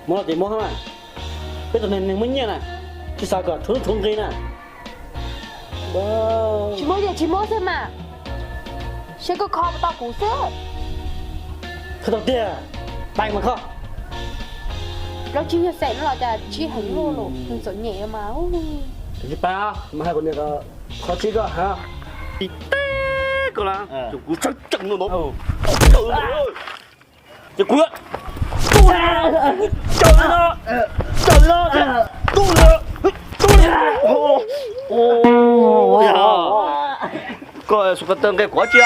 Muab los ces muab mas. Peb tus neeg muaj nyiaj na, tsis xav kom tshuav hnub tshuav nqi na. Tsis muab ces tsis muab xwb mas. Seb koj kho puas tau kuv xwb. Kho tau tiag, pais mas kho. Plaub tsib nyuag xees no los cas tsib heev luaj los nws txom nyem mas. Tsis pais, mas hais kuv niam kho tsib koj hab. Tib teg koj na, kuv tshawb tsees no. Ces kuv caw li no, caw li no, tu li, tu li. Koj xub koj tawg nqe kuv tsi a?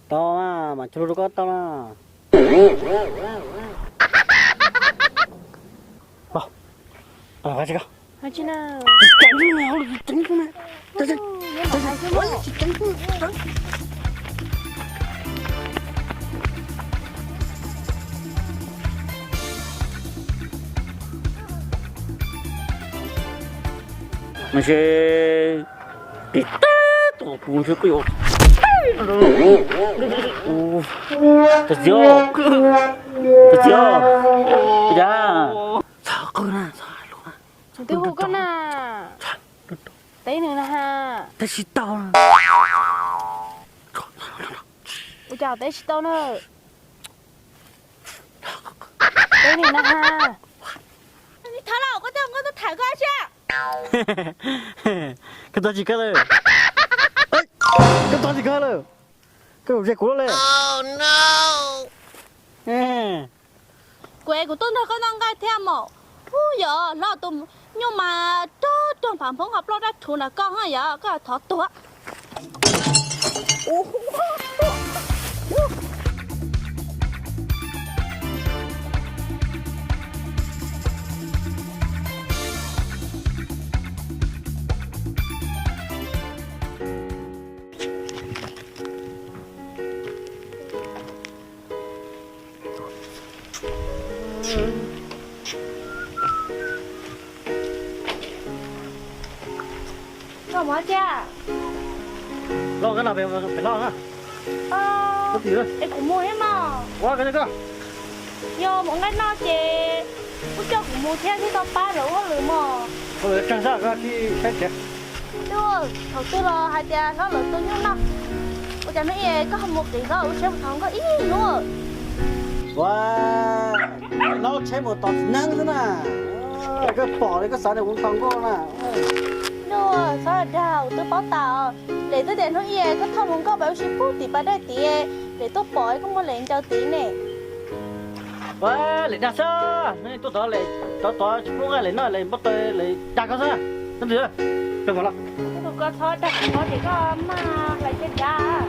Tau na, mam cog lus rau koj tau na. Mas se tig teb tuaj kuv ntshe kuj yuav tag txiv, tag txiv, ua cas? Txhob qw na, txhob hais lus na. Twb hu koj na. Teb nws na ha. Teb tsis tau. Ua cas teb tsis tau na? Teb nws na ha. Thov los koj coj nkauj tuaj tham koj sia. Koj tuaj tsis kawg lawm. Koj tuaj tsis kawg lawm. Koj ze kuv lawm le. Kuv es kuv tuaj nrog koj noj nqaij thiab mas. Ub, yog hlob tus nyuj mas rog rog phav nphoob qhov plaub dab rhuv ntawm koj yog koj thov tuag. Koj mus ua cas? Loj kab no pem loj na. Es kuv mus thiab mog. Ua koj, yog mus nqaij noj ces kuj coj kuv mus thiab thiaj tau pab lawv ua hauj lwm mog. Hauj lwm tsawg xwb koj thiaj saib tsev. Thaum twg los hais tias hlob lawv tua nyuj noj, ua cas hnub ib koj ho mus qiv hlob lub tsheb mus thov nkauj ib hnub? Ua, hlob tsheb mus tos txiv neeb xwb na. Koj pom li koj xav tias kuv thov nkauj na. Nuj, txhob dag, kuv twb paub tas. Lem twb tias hnub ib koj thauj mus nkauj pem ua si pub tim pas dej tid, lem tuaj pom koj muaj lem ncaws tid ne. Ua, lem dag xwb, tuaj tod lem tod tod tsis pub nqaij lem noj lem npau taws lem dag koj xwb. Tab tis, peb mus los. Koj txhob dag kuv ces koj mag hlais tiag dag.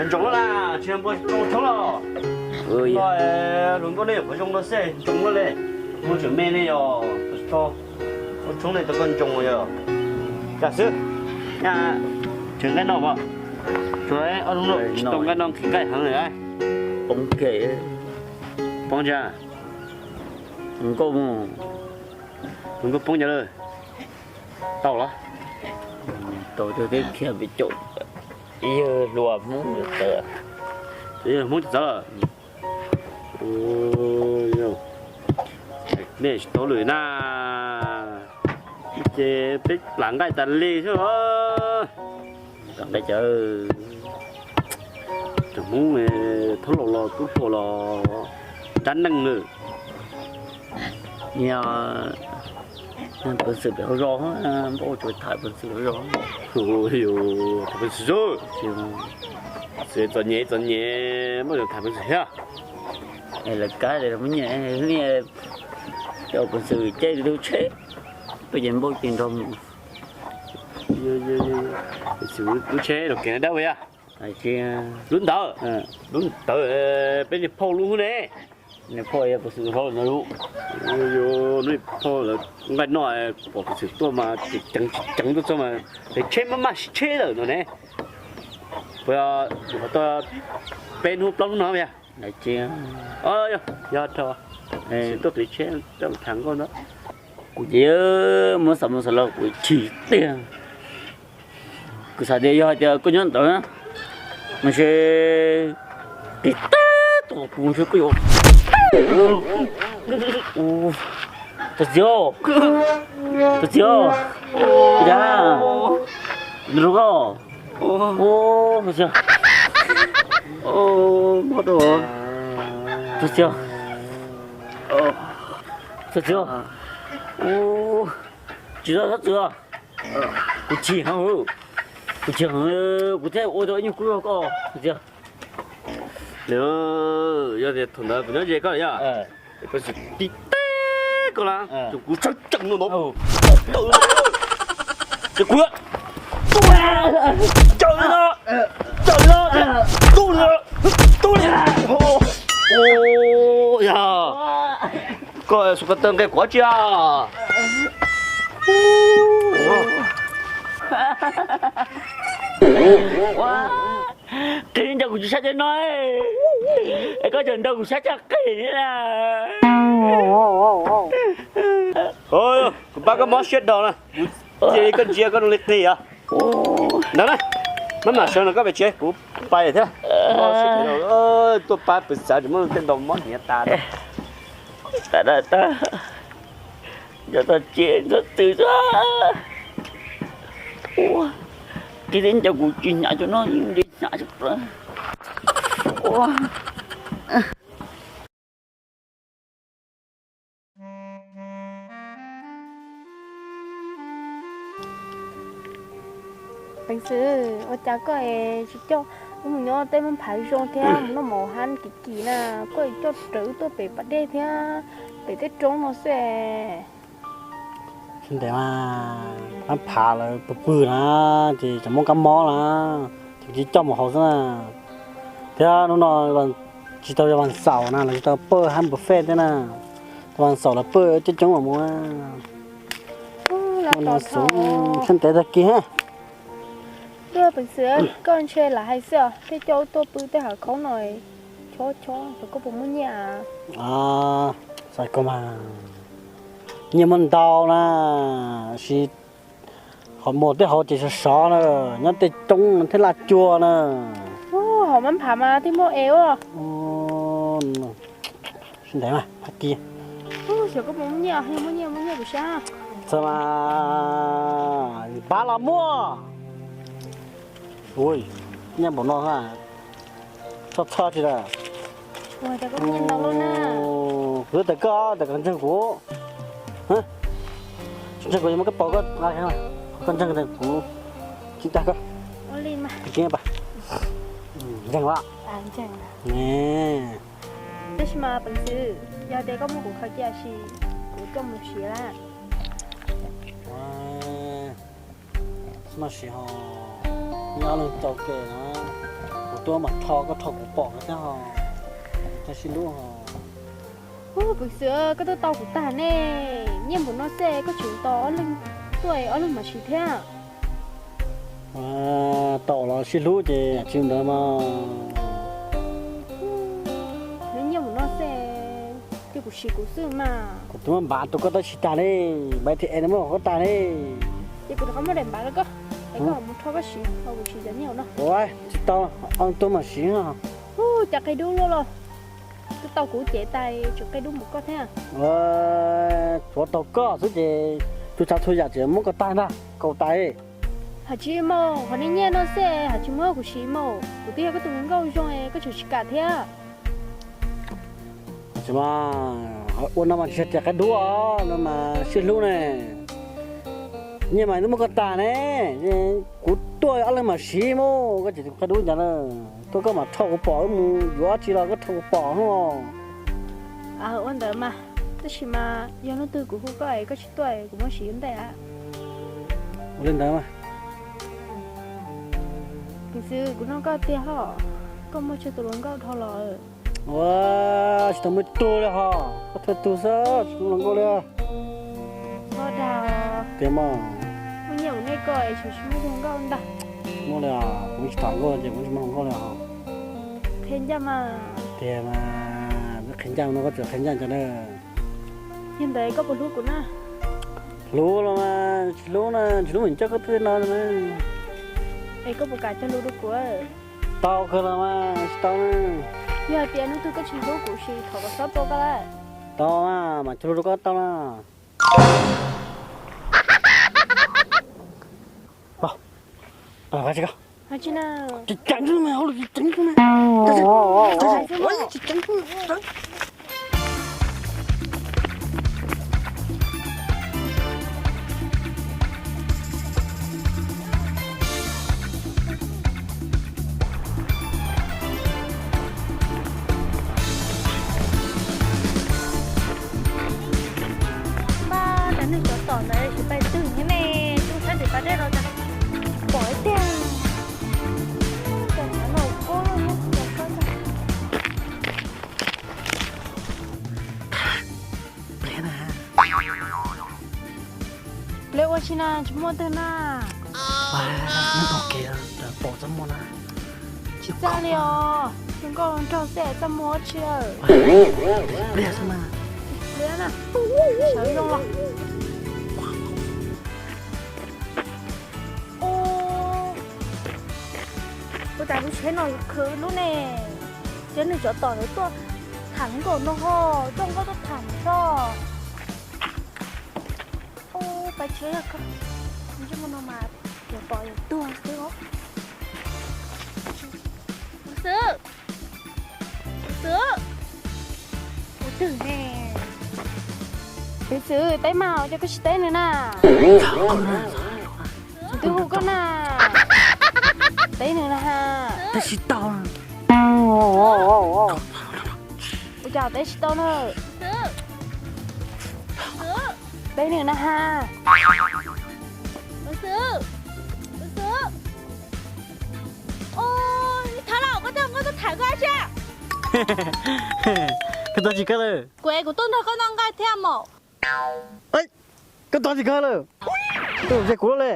Ntsoov lawm las, tsis npua tshoob los. Hluas nkauj nej yuav qhov zoo no xwb ntsoov lawm li. Muaj tseem me ne yog, tau tshoob nej tau koj ntsoov yog. Kam xwb, tseem nqaij no pom, tseem ob hnub no tsis tau nqaij no nqhis nqaij heev lawm. Poob kiag, poob ntsa, hluas nkauj mus, hluas nkauj poob ntsa lawm. Tau los? Tau, tau teb kiag peb caum yawg hluas Hmoob txawv. Yawg hluas Hmoob txawv. Nej tsis tau lwm na, ces peb plam nqaij tas li xwb os. Plam nqaij cas, tsoom Hmoob thaub laus los tub hluas los nrab neej lawm. Yog peev xwm pem hauv zos, npauj tsuas tham peev xwm hauv zos. Tham peev xwm, xwm txom nyem txom nyem npauj tsuas tham peev xwm thiab. Lawv kab muab nyiaj, Coj peev xwm caij tus tsheb, peb ces npauj ces nrog mus. Peev xwm lub tsheb los kev dawb ua yog lub ntawd, lub ntawd peb niag phauj lub ne. Niag phauj yog peev xwm hlob no lub. Lub niag phauj lawv nqaij noj pom peev xwm tuaj mas ceev tsis ceev tuaj txog mas tes tsheb maj maj sib tsheb lawm no ne. Puas yog tau peb hnub plaub hnub no yog? Yog, yog tuaj tiv tsheb coj tham nkauj ntawd. Kuv ces muab xav mus xav los kuv chim tiag. Kuv xav tias yog hais tias koj nyob ntawd no ces tiv teb tom kuv ntshe koj yuav, tus txiv, tus txiv, yog, nws rau koj, tus txiv, tus txiv, tus txiv, tsis txhob txwv, kuv chim heev, kuv chim heev, kuv thiaj ua tau ib nyuag kub rau koj, tus txiv. Yog tias thaum ntawd kuv nyob ze koj yog, kuv tiv teb koj las, kuv sawv tsees no ntag, ces kuv caws li no, caws li no, tub li, tub li, yog koj xub ko taw nqe kuv tsi a. Qhia nco kuv tsis sab cov no, es koj tseem nrog kuv sab cov qis na. Kuv pab koj mob siab dos na, kuv cia li koj ntsia koj zoo li qis os. Ntawd na, maj mam sawv no koj pem tsev kuv pais thiab. Tuaj pab pw xav tsis muaj tej ntaus mob hniav tas. Tas tas tas, nco txog tsev txhob txwv xwb. Ua, qhia nco kuv tsis hnyav cov no, yeej li hnyav cov ua. Peev xwm, ua cas koj es tsis coj wb mus nyob tej mab phav zoo thiab mus noj mov hab kim kim na, koj es coj rawv wb tuaj pem pas dej thiab pem tej roob no xwb. Tsis ntev mas mab phav lawv pw pw na, ces tseem muaj kab mob na, ces tsis coj mus haus xwb na. Thiab hnub no tsis tau yog vas xaum na, lawv tsis tau pawj hab buffet thiab na, vas xaum lawv pawj coob coob los mus. Tsis ntev tag kis hab. Tuaj peev xwm, koj ntshe lam hais xwb os, thiaj coj wb tuaj pw tej hav khaub no. Chob chob, xyov koj puas muaj nyiaj. Xyov koj mas, nyiaj muaj ntau na, sis qhov muag tej hauv ces sov sov na, nyob tej roob thiab laj cua na. Hauv mab phav mas thiaj muaj es ua. Tsis ntev mas tag kis. Xyov koj puas muaj nyiaj, yog muaj nyiaj muaj nyiaj kuv sab. Txawm mas npaj los muaj. Ui, nyiaj npaum no, txhob txhob tsis tas. Kuv tawm koj, tawm koj ntseeg kuv. Ntseeg kuv, yog muaj koj paus koj, koj ntseeg kuv, tsis tas koj. Ntseeg pas, ntseeg los. Tab sis mas peev xwm, yog tias koj muab kuv khaws cia sis kuv coj mus siv lawm. Maj siv ho, nyob leej tau ke na, kuv tuaj mas rho koj rho kuv pom koj thiab ho, tau sib hlub ho. Ub, peev xwm, koj twb tau kuv tag ne, nyiaj npaum no xwb koj tseem tos ob leeg tuaj ob leeg mam siv thiab. Tau los sib hlub ces yam tsis ntawd mas. Nws nyiaj npaum no xwb, cia kuv siv kuv xwb mas. Kuv twb muab npav rau koj tab sis tag ne, npav thiab es nws muab koj tag ne. Ces kuv rov qab muab daim npav rau koj, es koj mus rho koj siv, kuv siv cov nyiaj no. Ua tsis tau, ob leeg tuaj mam siv. Ub, cas qia dub luaj los. Twb tau kuv cev tas tseem qia dub npaum koj thiab. Tsuav tau koj xwb ces txhua tsav txhua yam tseem muab koj tag ntag, kaus tas. Hais tsis mus, qhov niag nyiaj no xwb hais tsis muab kuv siv mus, kuv twb yog koj tus hluas nkauj zoo koj tseem tsis kam thiab. Ua no mas tsis yog tias qia dub no mas sib hlub ne. Nyiaj mas twb muab koj tag ne, kuv tuaj ob leeg mam siv mus, koj tseem qia dub ntawd na. Tuaj koj mam rho kuv pom, wb mus yuav dab tsi los koj rho kuv pom no. Ua ntawd mas. Tab sis mas yog hnub twg kuv hu koj es koj tsis tuaj es kuv muab siv ua ntej a. Ua li ntawd mas. Piv xwv kuv nug koj tiag hos, koj muaj tsawg tus hluas nkauj dhau los? Ua, tsis tau muaj ib tug li hos, koj thawj tug xwb, tsis muaj hluas nkauj li. Txhob dag. Tiag mas. Muaj nyiaj ua nej koj es tseem tsis muaj hluas nkauj ntag. Muaj li os, kuv tsis tham nkauj ces kuv tsis muaj hluas nkauj li os. Qhia ncaj mas. Tiag mas, qhia ncaj no koj tseem qhia ncaj cov na. Yog ntawd koj puas hlub kuv na? Hlub los mas tsis hlub na, tsis hlub mam coj koj tuaj no na. Es koj puas kam cog lus rau kuv? Tau kawg los mas tsis tau na. Yog hais tias hnub twg koj tsis hlub kuv ces thov kom xob tua koj lawm. Tau na, mam cog lus rau koj tau na. Hais tsis na. Ceev ceev xwb mas, hauj lwm ceev ceev xwb mas. Ceev ceev xwb mas. Npaj tas neeg cov tom ntawd tsis pais twg thiab ne, tub sab tim pas dej los cas pom ib tiag. Cov thav no kub loj nyob cov koj ntag. Pliag na. Pliag ua tsi na, tsis muaj twg na. Nyob tom kev pom txaj muag na. Tsis txaj li os, zoo nkauj nraug xwb txaj muag ua tsi. Pliag xwb mas. Pliag na, sawv zoo los. Ua cas lub tsheb no khwv lub ne? Cov neeg tsov tom lawv tuaj tham hluas nkauj no ho, coj nkauj tuaj tham tso. Ua pais tsheb yog koj, ntsej muag no mas yuav pom yuav tuag xwb os. Xwb, xwb, ua twg ne? Piv xwv teb mas ua cas koj tsis teb nws na? Tus twg hu koj na? Teb nws na ha. Teb tsis tau. Ua cas teb tsis tau na? Teb nws na ha. Ua, thab los koj coj nkauj tuaj tham koj tsi? Koj tuaj tsis kawg lawm. Kuv es kuv tuaj nrog koj noj nqaij thiab mos. Koj tuaj tsis kawg lawm. Tuaj ze kuv lawm li.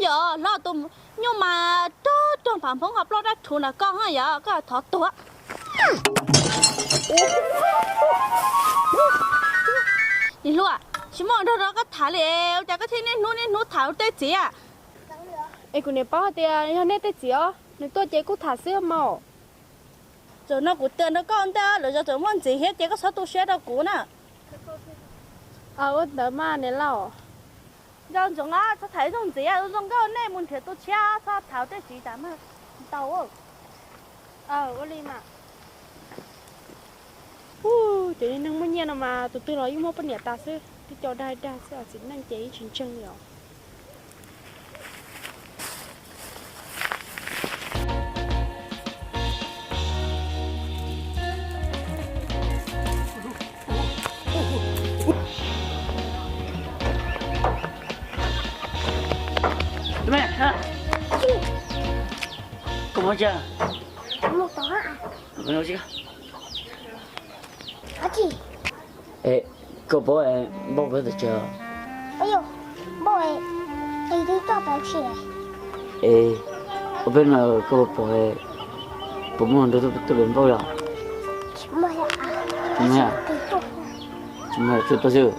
Yog hlob tus nyuj mas rog rog pam phoob qhov ploj dab rhuv nram koj yog koj thov tuag. Niam hluas, tsis muaj nrog rau koj tham li, ua cas koj thiaj niaj hnub niaj hnub tham tej txiv? Es kuv niam paub hais tias yog nej tej txiv os, nws tuaj ces kuj tham xwb mas. Txawm no kuv twb nrog koj ntej, lwm zaus txawm muaj ntxiv thiab ces koj txhob tu siab rau kuv na. Ua ntawd mas niam laus. Nco ntsoov txhob tham ib zaug ntxiv, zoo nkauj nej mus nrhiav tus tshiab, txhob tham tej txiv tas mas tau. Ua li mas. Cov neeg muaj nyiaj no mas tus twg los yeej muaj poj niam tas xwb, tib co dag dag xwb, txiv neej ces yeej tsis ntseeg li os. Koj paub npauj peb teb chaws? Npauj, qi tib toj peb tsis. Es ua peb no koj puas pom, puas muaj nrog tuaj pem npauj yom? Tsis muaj, tsis muaj, tsuas tuaj xwb.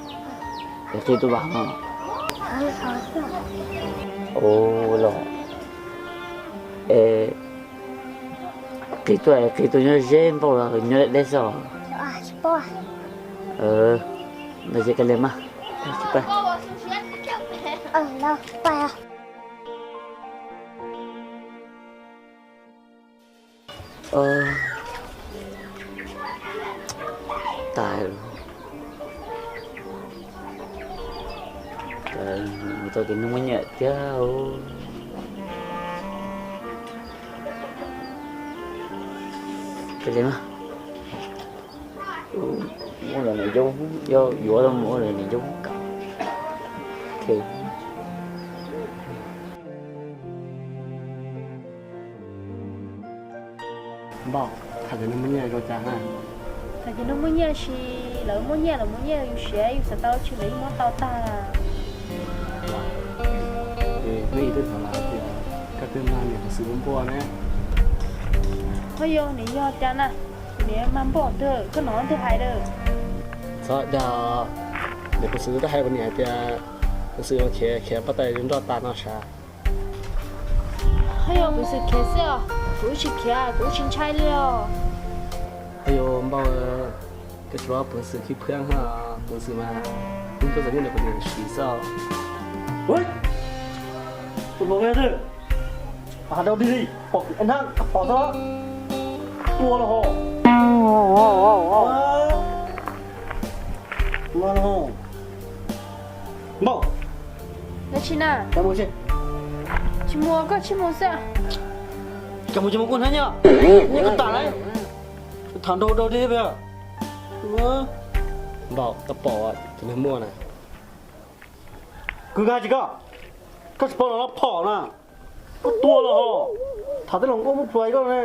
Es qi tuaj vam no? Ua los, es qi tuaj, qi tuaj nyob ze npauj los nyob deb deb xwb os? Ntawd ces kav liam mas, tsis pab. Tas, mus tau tus neeg muaj nyiaj tiag. Kav liam mas. Ua los niam yau, yog yuav los ua los niam yau. Npauj, tham tias nws muaj nyiaj zoo cas na? Tham tias nws muaj nyiaj, sis lawv muaj nyiaj, lawv muaj nyiaj yus siav yus xav tau tsi lawv yeej muab tau tag. Es nej twb tham lawm hais tias koj twb mag niam Pov Xwm ua npauj ne. Ho yog nws yog cas na, kuv niam mag npauj twg, koj hnov twg hais lawm? Txhob dag, niam Pov Xwm twb hais kuv niam hais tias Pov Xwm khiav khiav poj tais nroj tas no sav. Ho yog Pov Xwm khiav xwb os, kuv tsis khiav, kuv tsis ntshai li os. Ho yog npauj, koj tsis paub Pov Xwm khib phwab, Pov Xwm mas yeej tuaj txom nyem rau kuv niam siv xwb. Tus hluas nkauj twg, has dau dig li, pom kuv hnab pom txog tua los ho. Npauj, dab tsi na? Tsis mus, koj tsis mus xwb. Koj mus tsis mus kuv hnab nyiaj, nyiaj koj tas lawm. Tham nrau dau dig peb. Npauj, koj pom tus neeg muaj na. Kuv nkag tsis koj, koj tsis paub los loj phom na. Koj tua los ho, tham tej los nkauj muab plhuav koj ne.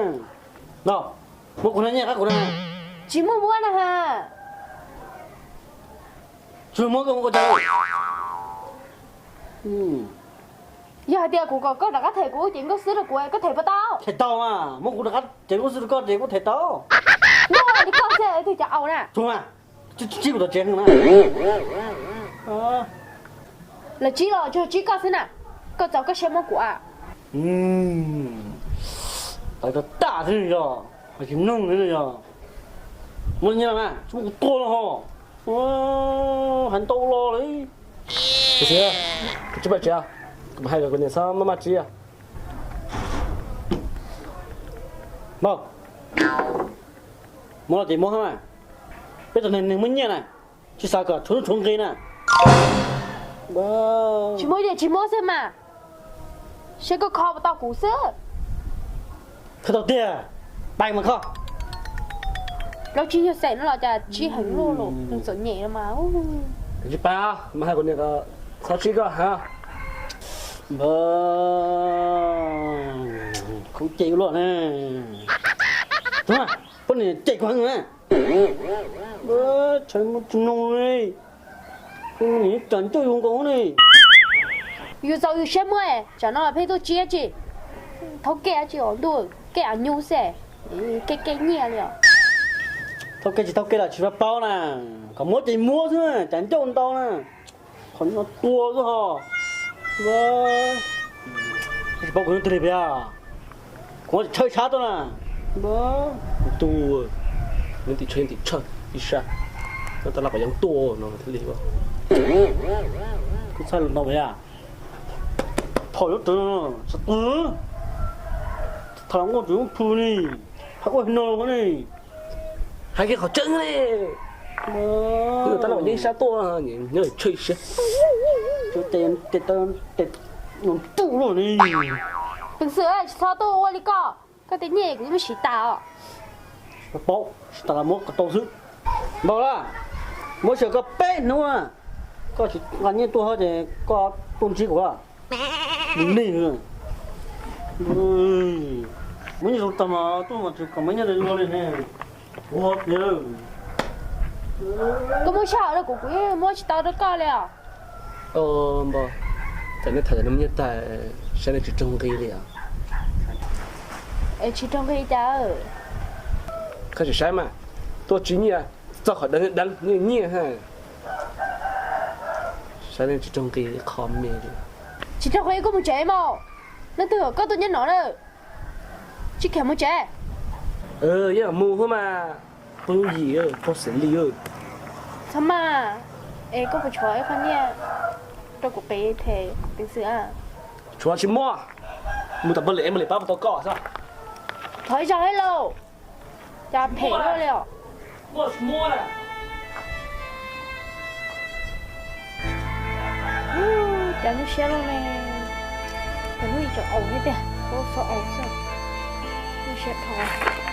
No, muab kuv hnab nyiaj qab kuv na. Tsis muaj muab na ha. Tsis muab koj muab koj cov. Yog hais tias kuv kom koj rov qab them kuv ces nkauj xwb rau kuv, koj them puas tau? Them tau mas, muab kuv rov qab them nkauj xwb rau koj ces kuv them tau. Muab li koj xwb twg cov au na. Tsuag mas, tsis kuv tom tsev na. Lawv tsib los tsuas tsib koj xwb na, koj txaus koj siab muab kuv a. Tau tag xwb yog, tsis mloog li yog. Muab nyiaj mas tsis muab kuv tua los ho. Hais ntau los li. Kuv tsis pab tsev, kuv hais kom kuv niam txhob maj maj tsib. Npauj, muab los ces muab mas. Peb tus neeg muaj nyiaj na, tsis xav kom tshuav nuj tshuav nqi na. Tsis muab ces tsis muab xwb mas, seb koj kho puas tau kuv xwb. Kho tau tiag, pais mas kho. Plaub tsib nyuag xees no los cas tsib heev luaj los txom nyem no mas. Tsis pais, mas hais kuv niam kom txhob tsib koj ha. Khuv cem luaj ne. Poj niam cem kuv heev na. Tshai muaj tsis mloog li. Tsam ncauj yus nkaus ne. Yus txaus yus siab muab, tsam no pheej tuaj tsiab tsi. Thaub kev tsi os ntuj, kev av nyuj xwb, kev kev nyiaj li os. Thaub kev tsis thaub kev los tsis paub na, kom muab ces muab xwb, tsam ncauj ntau na. Qhov no tua xwb ho. Tsis paub kuv neeg twg li peb, kuv tsis tshawb sab tuaj na. Tus neeg tim tshawb yeej tim tshawb ib sab, nyob tau laj kom yeej tuaj no thiaj li. Kuv txhaj lus no peb, phom yuav rawv no, xav qw, tham los nkauj tsuas phu ni, hais ua no ni. Hais kiag qhov tseeb li. Tab laj kom yeej sab tuaj, nyob tshawb ib sab. Tes tes tes tes ntuj luaj ni. Peev xwm, tsis txhob tuaj ua li koj, koj tej nyiaj kuv yeej muab siv tas os. Paub, siv tas los muab kom tau xwb. Npauj, muab xyaw koj peb hnub na, koj tsis nqa nyiaj tuaj ces koj tuaj ntsib kuv. Lig, muab nyiaj zoo tag mas tuaj mas tsis kom muab nyiaj luag li ne. Ua tiag. Koj muab sij hawm rau kuv, kuv yeej muab tsis tau rau koj li os. Npauj, txawm nej tham txawm nej muaj nyiaj tag, saib nej tsis raug nqi li os. Es tsis raug nqi cas? Koj tsis saib mas, tuaj tsib nyiaj, txog qhov deev deev nyiaj nyiaj ha. Saib nej tsis raug nqi qhov me li. Tsis raug nqi koj mus tsev mas, leej twg kom koj tuaj nyob no na. Tsis khiav mus tsev. Yeej mus xwb mas, phooj ywg, phooj xeem li. Txhob maj, es koj puas tshuav ib qho nyiaj rau kuv qiv them peev xwm? Tshuav tsis muaj, mus tom npawg Lis, npawg Lis pab puas tau koj xwb. Thov ib zaug thiab lauj, cas phem luaj li os. Cas lub siab loj ne, cas lub tseem aus thiab tiag, txhob aus xwb, lub siab dhau.